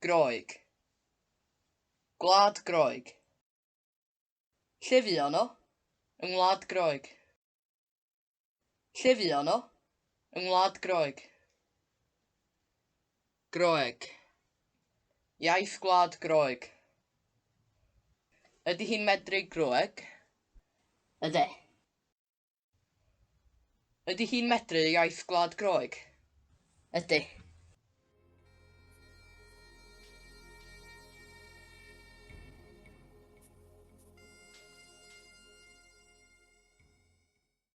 Groeg. Gwlad Groeg. Lle fuon nhw? Yng Ngwlad Groeg. Lle fuon nhw? Yng Ngwlad Groeg. Groeg. Iaith Gwlad Groeg. Ydy hi'n medru Groeg? Ydy. Ydy hi'n medru iaith Gwlad Groeg? Ydy.